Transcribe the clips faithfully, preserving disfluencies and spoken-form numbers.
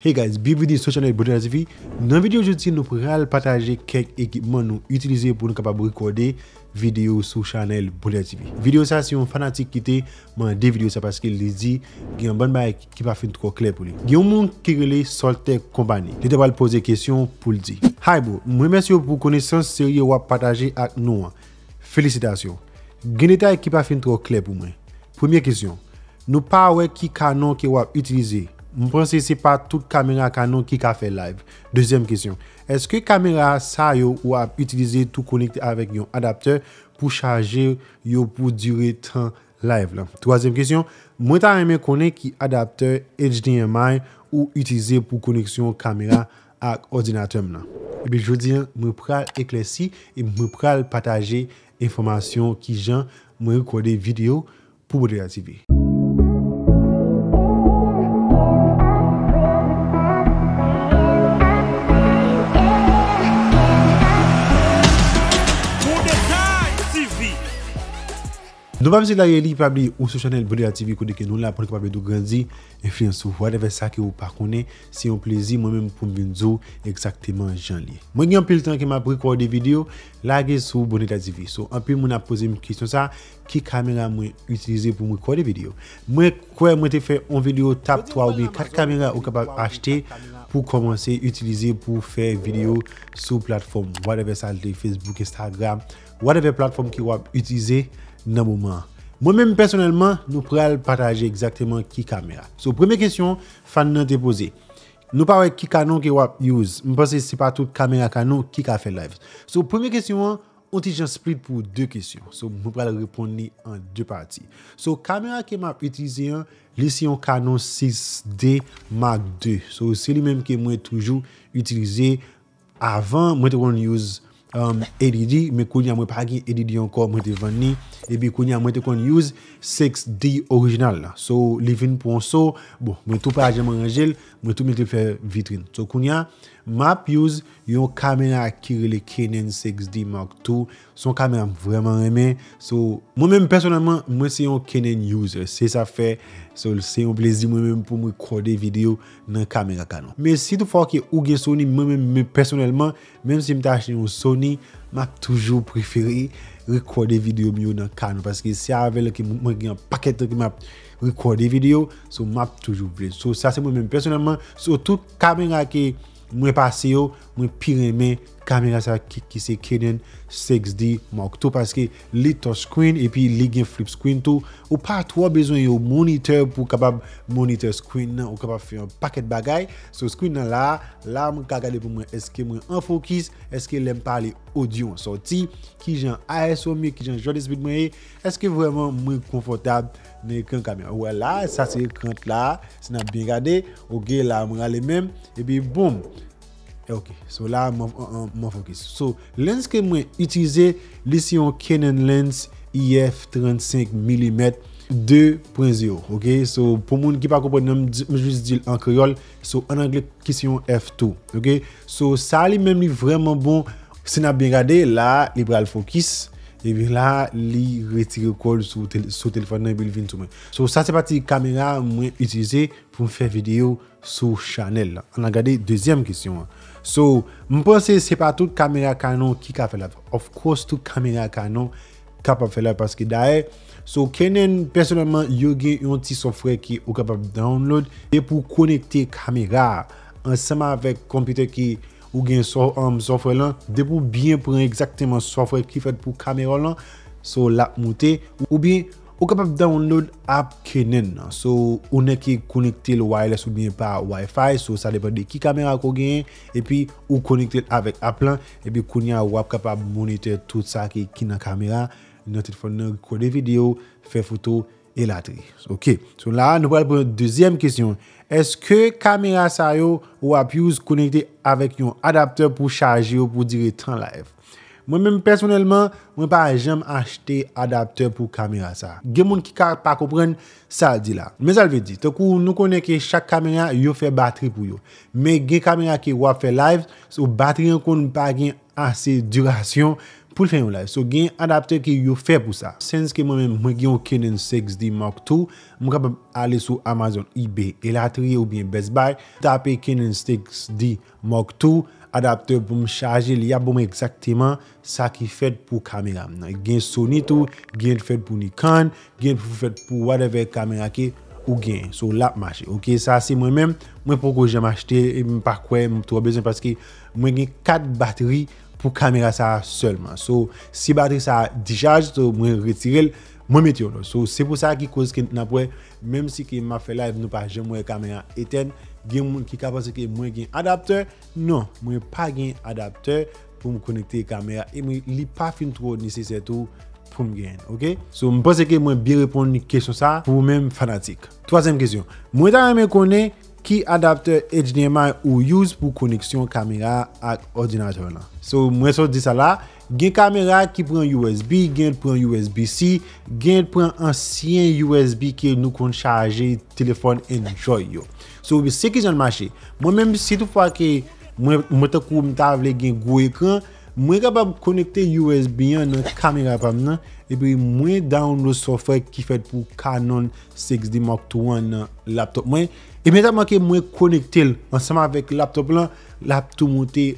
Hey guys, byenvini sou chanèl Bonè T V. Nan videyo jodi, nou pral pataje kèk ekipman nou itilize pou nou kapab rekòde videyo sou chanèl Bonè T V. Videyo sa se yon fanatik ki te mande videyo sa paske li di gen yon bann bagay ki pa fin twò klè pou li. Gen yon moun ki rele Soltech Company. Li te pral poze kesyon pou l di, "Hi bro, mwen remèsye w pou konesans serye w ap pataje ak nou an. Felisitasyon. Gen detay ki pa fin twò klè pou mwen. Premye kesyon, nou pa wè ki kanon ke w ap itilize. M panse se pa tout kamera Canon ki ka fè live." Dezyèm kesyon, èske kamera sa yo w ap itilize tou konekte avèk yon adaptè pou chaje yo pou dire tan live lan? Twazyèm kesyon, mwen ta renmen konnen ki adaptè H D M I ou itilize pou koneksyon kamera ak òdinatè m nan. Epi jodi an, mwen pral eklèsi e mwen pral pataje enfòmasyon kijan mwen rekòde videyo pou Bonè T V. Bonè T V. Nou pa msye la ye li, pa bliye ou sou chanèl Bonè T V kote ke nou la pou nou kapab ede w grandi, enfliyans ou, whatever sa ke ou pa konnen, se yon plezi mwen menm pou m vin di w egzakteman jan l ye. Mwen gen anpil tan ke m ap rekòde videyo, lage sou Bonè T V. So, anpil moun ap poze m kesyon sa, ki kamera mwen itilize pou m rekòde videyo? Mwen kwè mwen te fè yon videyo top twa oubyen kat kamera ou kapab achte pou kòmanse itilize pou fè videyo sou platfòm, whatever sa l te, Facebook, Instagram, whatever platfòm ke w ap itilize nan moman an. Mwen menm pèsonèlman, nou pral pataje egzakteman ki kamera. So, premye kesyon fan nan te poze. Nou pa wè ki kanon ke w ap use. M panse se pa tout kamera Canon ki ka fè live. So, premye kesyon an, yon ti jan split pou de kesyon. So, mwen pral reponn li an de pati. So, kamera ke m ap itilize an, li se yon Canon six D Mark two. So, se li menm ke mwen toujou itilize. Avan, mwen te konn use, um, eighty D, men kounye a mwen pa gen eighty D ankò, mwen te vann li. Epi kounye a mwen te konn use six D orijinal la. So, li vin pran so, bon, mwen tou pa janm ranje l, mwen tou mete l fè vitrin. So, kounye a, m ap use yon kamera ki rele Canon six D Mark two. Se yon kamera m vrèman renmen. So, mwen menm pèsonèlman, mwen se yon Canon user. Se sa fè, so, se yon plezi mwen menm pou mwen rekòde videyo nan kamera Canon. Men si toutfwa ke ou gen Sony, mwen menm, men pèsonèlman, menm si m ta achte yon Sony, m ap toujou prefere rekòde videyo m yo nan Canon. Paske se avè l ke mwen, mwen gen yon pakèt tan ke m ap rekòde videyo. So, m ap toujou vle. So, sa se mwen menm pèsonèlman. So, tout kamera ke mwen pase yo, mwen pi renmen kamera sa ki, ki se Canon six D Mark two paske li touch screen epi li gen flip screen tou. Ou pa twò bezwen yon monitè pou kapab monitè screen nan, ou kapab fè yon pakèt bagay. So screen nan la, la mwen ka gade pou mwen èske mwen an fokis, èske lè m pale odyo an sòti, kijan ISO m ye, kijan shutter speed mwen ye, èske vrèman mwen konfòtab nan ekran kamera. Ou wè la, sa se ekran la, si n ap byen gade, oke, la mwen rale menm, epi boom. Ok, so la mwen, mwen, mwen fokis. So, lens ke mwen itilize, li se yon Canon lens E F trannsenk milimèt de pwen zewo, ok? So, pou moun ki pa konprann nan, m di, m jis di l an kreyòl, so, an anglè, ki se yon F two, ok? So, sa li menm li vrèman bon, si n ap byen gade, la, li pral fokis, epi la, li retire kò l sou tel-, sou telefòn nan, epi l vin sou mwen. So, sa se pati kamera mwen itilize pou m fè videyo sou chanèl la. Ann al gade dezyèm kesyon an. So, m panse se pa tout kamera Canon ki ka fè live. Of course, tout kamera Canon kapab fè live paske dayè, so Canon, pèsonèlman, yo gen yon ti software ki ou kapab download. Depi w konekte kamera a ansanm avèk konpitè ki ou gen so-, um, software lan, depi w byen pran egzakteman software ki fèt pou kamera w lan, so l ap moute, oubyen ou kapab download app Canon nan. So, ou nèk ke konekte l wireless oubyen pa Wi-Fi. So, sa depann de ki kamera ke w genyen. Epi, ou konekte l avèk app lan. Epi, kounye a, w ap kapab monitè tout sa ki, ki nan kamera, nan telefòn nan, rekòde videyo, fè foto, elatriye. Ok. So, la, nou pral pran dezyèm kesyon. Èske kamera sa yo, ou ap use konekte avèk yon adaptè pou chaje yo pou dire tan live? Mwen menm pèsonèlman, mwen pa janm achte adaptè pou kamera sa. Gen moun ki ka pa konprann sa l di la. Men sa l vle di, tankou nou konnen ke chak kamera yo fè batri pou yo. Men gen kamera ke w ap fè live, so batri an konn pa gen ase dirasyon pou l fè yon live. So, gen adaptè ke yo fè pou sa. Since ke mwen menm, mwen gen yon Canon six D Mark two, m kapab ale sou Amazon, eBay, elatriye oubyen Best Buy, tape Canon six D Mark two, adaptè pou m chaje li, y ap ban mwen egzakteman sa ki fèt pou kamera m nan. Gen Sony tou, gen fèt pou Nikon, gen pou fèt pou whatever kamera ke ou gen. So, l ap mache. Ok, sa se mwen menm, mwen poko janm achte, e m pa kwè m twò bezwen paske mwen gen kat batri pou kamera sa a sèlman. So, si batri sa a dichaj, so, mwen retire l, mwen mete yon lòt. So, se pou sa ki koz ke n ap wè, menm si ke m ap fè live, nou pa janm wè kamera etèn, gen moun ki ka panse ke mwen gen adaptè. Non, mwen pa gen adaptè pou m konekte kamera, e mwen, li pa fin twò nesesè tou pou m genyen, ok? So, m panse ke mwen byen reponn kesyon sa pou ou menm fanatik. Twazyèm kesyon. Mwen ta renmen konnen ki adaptè H D M I ou use pou koneksyon kamera ak òdinatè lan. So, mwen sot di sa la, gen kamera ki pran U S B, gen pran U S B C, gen pran ansyen U S B ke nou konn chaje telefòn Android yo. So, se ki jan l mache. Mwen menm, si toutfwa ke mwen, mwen tankou m ta vle gen gwo ekran, mwen kapab konekte U S B an nan kamera pa m nan, epi mwen download software ki fèt pou Canon six D Mark two an nan laptop mwen. Imedyatman ke mwen konekte l ansanm avèk laptop lan, l ap tou moute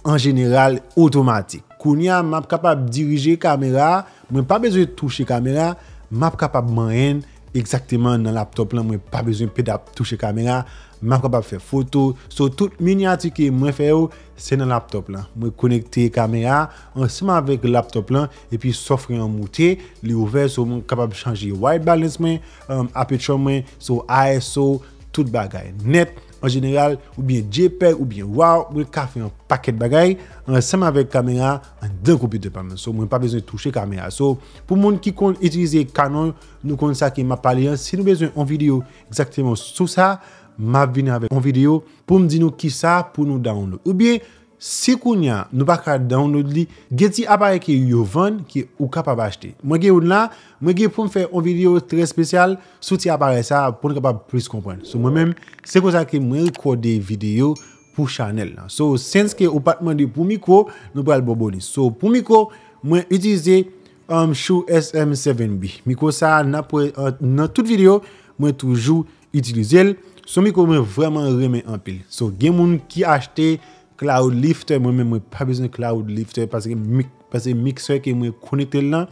an jeneral otomatik. Kounye a, m ap kapab dirije kamera a, mwen pa bezwen touche kamera a, m ap kapab manyen l egzakteman nan laptop lan, mwen pa bezwen peda touche kamera a, m ap kapab fè foto. So, tout minyati ke mwen fè yo, se nan laptop lan. Mwen konekte kamera a ansanm avèk laptop lan, epi software an moute, li ouvè, so mwen kapab chanje white balance mwen, um, aperture mwen, so I S O, tout bagay nèt, an jeneral, oubyen JPEG, oubyen RAW, mwen ka fè yon pakèt bagay ansanm avèk kamera anndan konpitè pa m nan. So, mwen pa bezwen touche kamera. So, pou moun ki konn itilize Canon, nou konn sa ke m ap pale an. Si nou bezwen yon videyo egzakteman sou sa, m ap vini avèk yon videyo pou m di nou kisa pou nou download. Oubyen, si kounye a nou pa ka download li, gen ti aparèy ke yo vann ke ou kapab achte. Mwen gen youn la, mwen gen pou m fè yon videyo trè espesyal sou ti aparèy sa a pou nou kapab plis konprann. So, mwen menm, se konsa ke mwen rekòde videyo pou chanèl lan. So, since ke ou pa t mande pou mikwo, nou pral ba w bonis. So, pou mikwo, mwen itilize, um, Shure S M seven B. Mikwo sa a, n ap wè, uh, nan tout videyo, mwen toujou itilize l. Se yon mikwo mwen vrèman renmen anpil. So, gen moun ki achte Cloud Lifter, mwen menm mwen pa bezwen Cloud Lifter paske mik-, paske miksè ke mwen konekte l lan,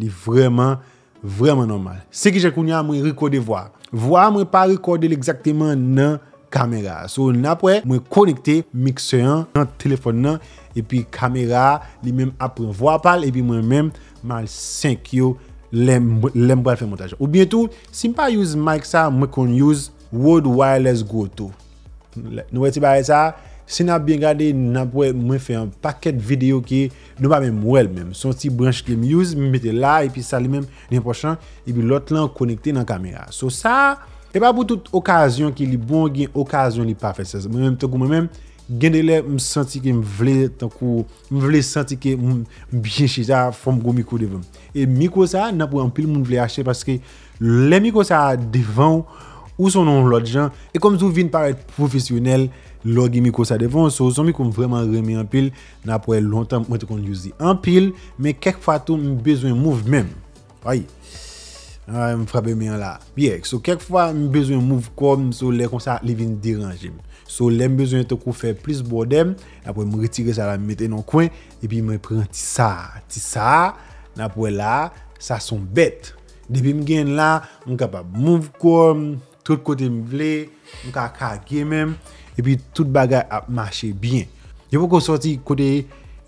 li vrèman, vrèman nòmal. Se kijan kounye a mwen rekòde vwa. Vwa a mwen pa rekòde l egzakteman nan kamera a. So, n ap wè, mwen konekte miksè an nan telefòn nan, epi kamera a, li menm ap pran vwa pa l, epi mwen menm, m al sync yo lè m, lè m pral fè montaj. Oubyen tou, si m pa use mic sa, mwen konn use Rode Wireless Go two. Nou wè ti bagay sa, si n ap byen gade, n ap wè mwen fè yon pakèt videyo ke nou pa menm wè l menm. Se yon ti branch ke m use, m mete la, epi sa li menm, li nan pòch lan, epi lòt lan konekte nan kamera. So sa, e pa pou tout okazyon ke li bon, gen okazyon li pa fè sans. Mwen menm, tankou mwen menm, gen de lè, m santi ke m vle, tankou, m vle santi ke m, m byen chita, fò m gon mikwo devan m. E mikwo sa, n ap wè anpil moun vle achte paske lè mikwo sa a devan w, ou sonnen yon lòt jan, e kòmsi w vin parèt pwofesyonèl lè w gen mikwo sa devan w. So, se yon mikwo m vrèman renmen anpil, n ap wè lontan mwen te konn use li anpil, men kèk fwa tou m bezwen move men m. Ay. Ay, m frape men an la. Yeah, so kèk fwa m bezwen move kò m, so lè konsa li vin deranje m. So lè m bezwen tankou fè plis bòdè m, apre m retire sa la, m mete nan kwen, epi mwen pran ti sa, ti sa, n ap wè la, sa se yon bèt. Depi m gen l la, m kapab move kò m, tout kote m vle, m ka kage men m, epi tout bagay ap mache byen. Yo poko sòti kote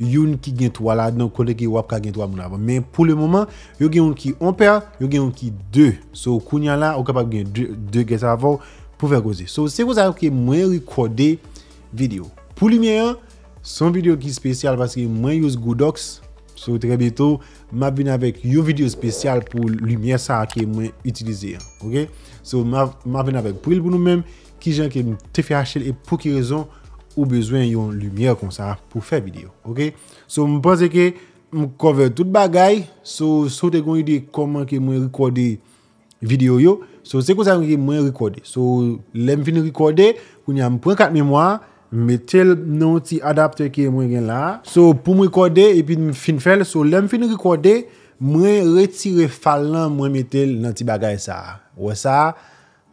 youn ki gen twa ladan, kote ke w ap ka gen twa moun avan. Men pou le moman, yo gen youn ki yon pè, yo gen youn ki de. So, kounye a la, ou kapab gen de, de gèt avè w pou fè koze. So, se konsa ke mwen rekòde videyo. Pou limyè an, se yon videyo ki espesyal paske mwen use Godox. So, trè byento, m ap vin avèk yon videyo espesyal pou limyè sa a ke mwen itilize an. Ok? So, m ap, m ap vin avèk pri l pou nou menm, kijan ke m te fè achte l e pou ki rezon ou bezwen yon limyè konsa pou fè videyo. Ok? So, m panse ke m cover tout bagay. So, si w te gen yon ide kòman ke mwen rekòde videyo yo. So, se konsa ke mwen rekòde. So, lè m fin rekòde, kounye a m pran kat memwa, mete l nan yon ti adaptè ke mwen gen la. So, pou m rekòde, epi m fin fè l. So, lè m fin rekòde, mwen retire fal lan, mwen mete l nan ti bagay sa a. Ou wè sa?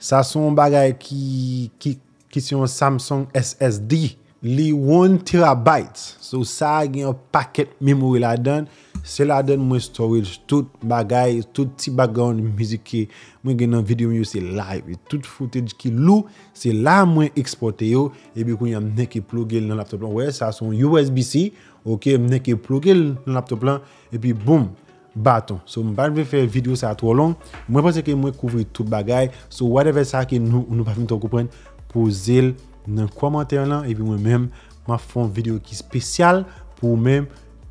Sa se yon bagay ki, ki, ki se yon Samsung S S D. Li one terabyte. So, sa a gen yon pakèt memory ladan. Se ladan mwen storage tout bagay, tout ti background mizik ke mwen gen nan videyo m yo, se la. Epi tout footage ki lou, se la mwen ekspòte yo. Epi kounye a m nèke pluge l nan laptop lan. Ou wè, sa se yon U S B C. Ok, m nèke pluge l nan laptop lan. Epi boum, baton. So, m pa vle fè videyo sa twò long. Mwen panse ke mwen kouvri tout bagay. So, whatever sa ke nou, nou pa fin twò konprann, poze l nan kòmantè lan. Epi mwen menm, m ap fè yon videyo ki espesyal pou ou menm,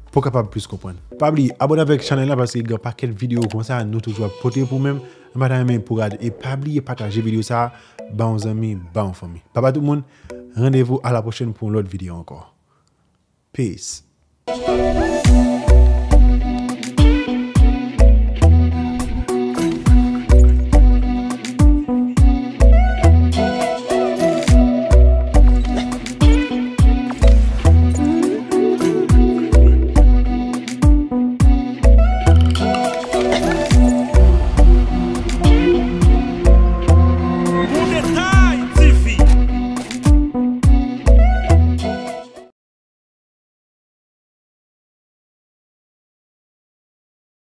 pou w kapab plis konprann. Pa bliye abòne avèk chanèl la, paske gen pakèt videyo konsa nou toujou ap pote pou ou menm. M pa ta renmen pou w rate. E pa bliye pataje videyo sa a ba yon zanmi, ba yon fanmi. Bye bye tout moun, randevou a la pwochèn pou yon lòt videyo ankò. Peace.